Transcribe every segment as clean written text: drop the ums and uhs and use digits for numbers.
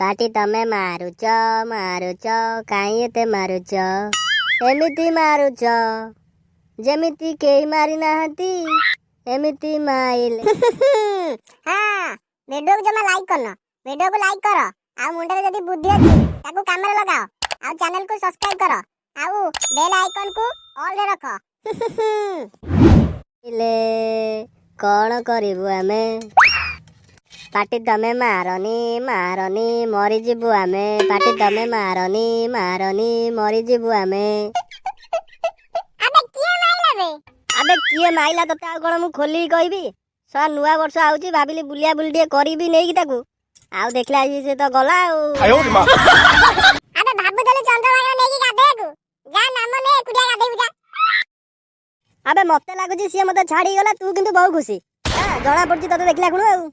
ପାଟି ତମେ ମାରୁଛ, ମାରୁଛ, କାହିଁ ଏତେ ମାରୁଛ? ଏମିତି ମାରୁଛ ଯେମିତି କେହି ମାରି ନାହାନ୍ତି, ଏମିତି ମାଇଲେ। ହଁ, ଭିଡିଓକୁ ଜମା ଲାଇକ୍ କରୁନ। ଭିଡିଓକୁ ଲାଇକ୍ କର, ଆଉ ମୁଣ୍ଡରେ ଯଦି ବୁଦ୍ଧି ଅଛି ତାକୁ କାମରେ ଲଗାଅ, ଆଉ ଚ୍ୟାନେଲକୁ ସବସ୍କ୍ରାଇବ କର, ଆଉ ବେଲ୍ ଆଇକନକୁ ଅଲରେ ରଖ। ଲେ କଣ କରିବୁ ଆମେ? ପାଟି ତମେ ମାରନି, ମାରନି, ମରିଯିବୁ ଆମେ। ପାଟି ତମେ ମାରନି, ମାରନି, ମରିଯିବୁ ଆମେ। ଆବେ, କିଏ ମାଇଲା ବେ? ଆବେ, କିଏ ମାଇଲା ତତେ ଆଉ କଣ ମୁଁ ଖୋଲିକି କହିବି? ଶଳା, ନୂଆ ବର୍ଷ ଆଉଛି, ଭାବିଲି ବୁଲିଆ ବୁଲି ଟିକେ କରିବି ନେଇକି ତାକୁ, ଆଉ ଦେଖିଲା ସେ ତ ଗଲା ଆଉ। ଆବେ, ଭାବୁଥିଲି ଚନ୍ଦ୍ରଭାଗା ନେଇକି ଗାଧେଇବାକୁ। ଯା, ନାମ ନେ, ଏକୁଟିଆ ଗାଧେଇବୁ ଯା। ଆବେ, ମତେ ଲାଗୁଛି ସିଏ ମତେ ଛାଡି ଗଲା, ତୁ କିନ୍ତୁ ବହୁ ଖୁସି। ଜଣା ପଡୁଛି ତତେ ଦେଖିଲା ଖୁଣୁ ଆଉ।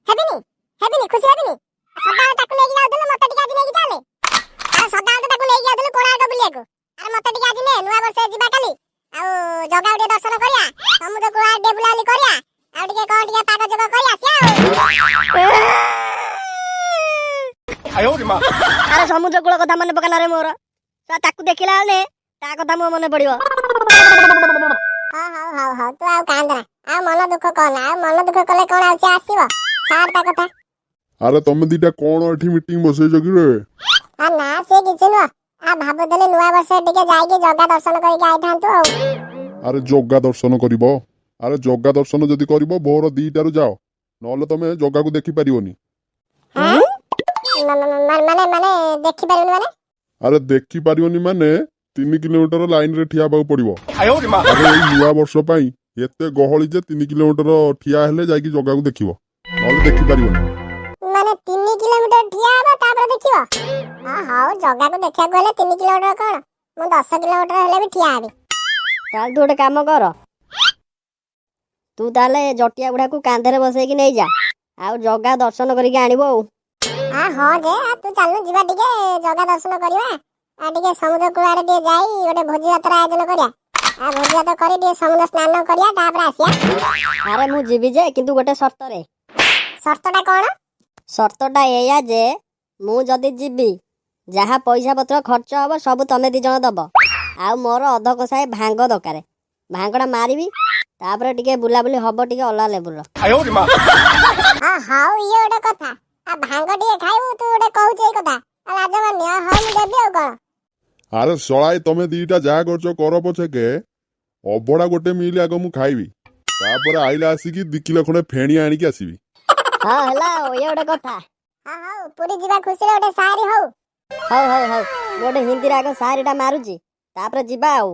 ହେବିନି, ହେବିନି, ଖୁସି ହେବିନି? ସଦାବେଳେ ତାକୁ ନେଇକି ଯାଉଥିଲୁ, ମତେ ଟିକେ ଆଜି ନେଇକି ଚାଲେ। ଆରେ, ସଦାବେଳେ ତ ତାକୁ ନେଇକି ଯାଉଥିଲୁ କୋଣାର୍କ ବୁଲିବାକୁ। ଆରେ, ମତେ ଟିକେ ଆଜି ନେ। ନୂଆ ବର୍ଷ ଯିବା କାଲି, ଆଉ ଜଗାକୁ ଟିକେ ଦର୍ଶନ କରିବା, ସମୁଦ୍ର କୂଳ ଆଡେ ଟିକେ ବୁଲାବୁଲି କରିବା, ଆଉ ଟିକେ କଣ ଟିକେ ପାଗ ଯୋଗ କରି ଆସିବା ଆଉ। ଆରେ, ସମୁଦ୍ର କୂଳ କଥା ମନେ ପକାନା ରେ ମୋର। ତାକୁ ଦେଖିଲା ବେଳେ ତା କଥା ମୋ ମନେ ପଡିବ। ହଁ, ହଉ ହଉ ହଉ, ତୁ ଆଉ କାନ୍ଦନା, ଆଉ ମନ ଦୁଃଖ କରନା। ଆଉ ମନ ଦୁଃଖ କଲେ କଣ ଆଉ ସେ ଆସିବ? ଛାଡ ତା କଥା। ଆରେ, ତମେ ଦିଟା କଣ ଏଠି ମିଟିଂ ବସେଇଛ କି ରେ? ଆ ନା, ସେ କିଛି ନୁହଁ। ଆ ଭାବୁଥିଲି ନୂଆ ବର୍ଷ ଟିକେ ଯାଇକି ଜଗା ଦର୍ଶନ କରିକି ଆଇଥାନ୍ତୁ ଆଉ। ଆରେ, ଜଗା ଦର୍ଶନ କରିବ? ଆରେ, ଜଗା ଦର୍ଶନ ଯଦି କରିବ ଭୋର 2ଟାରୁ ଯାଅ, ନହେଲେ ତମେ ଜଗାକୁ ଦେଖିପାରିବନି। ମାନେ ମାନେ ଦେଖିପାରିବୁନି ମାନେ? ଆରେ, ଦେଖିପାରିବନି ମାନେ 3 କିଲୋମିଟର ଲାଇନରେ ଠିଆ ହେବାକୁ ପଡିବ। ଆରେ, ଏଇ ନୂଆ ବର୍ଷ ପାଇଁ ଏତେ ଗହଳି ଯେ 3 କିଲୋମିଟର ଠିଆ ହେଲେ ଯାଇକି ଜଗାକୁ ଦେଖିବ, ନହେଲେ ଦେଖିପାରିବନି। ମାନେ 3 କିଲୋମିଟର ଠିଆ ହବ, ତାପରେ ଦେଖିବ? ହଁ, ହଉ, ଜଗାକୁ ଦେଖିବାକୁ ହେଲେ 3 କିଲୋମିଟର କଣ, ମୁଁ 10 କିଲୋମିଟର ହେଲେ ବି ଠିଆ ହେବି। ତାହେଲେ ତୁ ଗୋଟେ କାମ କର, ତୁ ତାହେଲେ ଜଟିଆ ବୁଢାକୁ କାନ୍ଧରେ ବସେଇକି ନେଇଯା, ଆଉ ଜଗା ଦର୍ଶନ କରିକି ଆଣିବ ଆଉ। ହଁ ଯେ, ତୁ ଚାଲୁନୁ, ଯିବା ଟିକେ ଜଗା ଦର୍ଶନ କରିବା, ଆଉ ଟିକେ ସମୁଦ୍ର କୂଳ ଆଡେ ଟିକେ ଯାଇ ଗୋଟେ ଭୋଜି ଭାତର ଆୟୋଜନ କରିବା, ଆଉ ଭୋଜି ଭାତ କରି ଟିକେ ସମୁଦ୍ର ସ୍ନାନ କରିବା, ତାପରେ ଆସିବା। ଆରେ, ମୁଁ ଯିବି ଯେ, କିନ୍ତୁ ଗୋଟେ ସର୍ତ୍ତରେ। ସର୍ତ୍ତଟା କଣ? ସର୍ତ୍ତଟା ଏଇଆ ଯେ ମୁଁ ଯଦି ଯିବି, ଯାହା ପଇସା ପତ୍ର ଖର୍ଚ୍ଚ ହବ ସବୁ ତମେ ଦି ଜଣ ଦବ, ଆଉ ମୋର ଅଧ କଷାଏ ଭାଙ୍ଗ ଦରକାର। ଭାଙ୍ଗଟା ମାରିବି, ତାପରେ ଟିକେ ବୁଲାବୁଲି ହବ ଟିକେ ଅଲଗା ଲେବୁଲର। ହଁ, ହଉ, ଇଏ ଗୋଟେ କଥା। ଆଉ ଭାଙ୍ଗ ଟିକେ ଖାଇବୁ, ତୁ ଗୋଟେ କହୁଛୁ ଏଇ କଥା, ଆଉ ଲାଜ ମାନି। ହଉ, ମୁଁ ଦେବି, ଆଉ କଣ? ଆରେ ଶଳାଏ, ତମେ ଦିଟା ଯାହା କରୁଛ କର ପଛକେ, ଅବଢା ଗୋଟେ ମିଲ୍ ଆଗ ମୁଁ ଖାଇବି, ତାପରେ ଆଇଲା ଆସିକି 2 କିଲୋ ଖଣ୍ଡେ ଫେଣି ଆଣିକି ଆସିବି। ହଁ, ହେଲା ଆଉ, ଇଏ ଗୋଟେ କଥା। ହଁ, ହଉ, ପୁରୀ ଯିବା ଖୁସିରେ ଗୋଟେ ସାରି ହଉ। ହଉ ହଉ ହଉ, ମୁଁ ଗୋଟେ ହିନ୍ଦୀରେ ଆଗ ସାରିଟା ମାରୁଛି, ତାପରେ ଯିବା ଆଉ।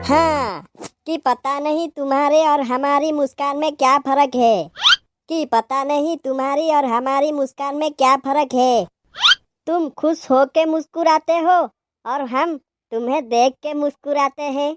हाँ, कि पता नहीं तुम्हारे और हमारी मुस्कान में क्या फर्क है, कि पता नहीं तुम्हारी और हमारी मुस्कान में क्या फर्क है, तुम खुश होके मुस्कुराते हो और हम तुम्हें देख के मुस्कुराते हैं।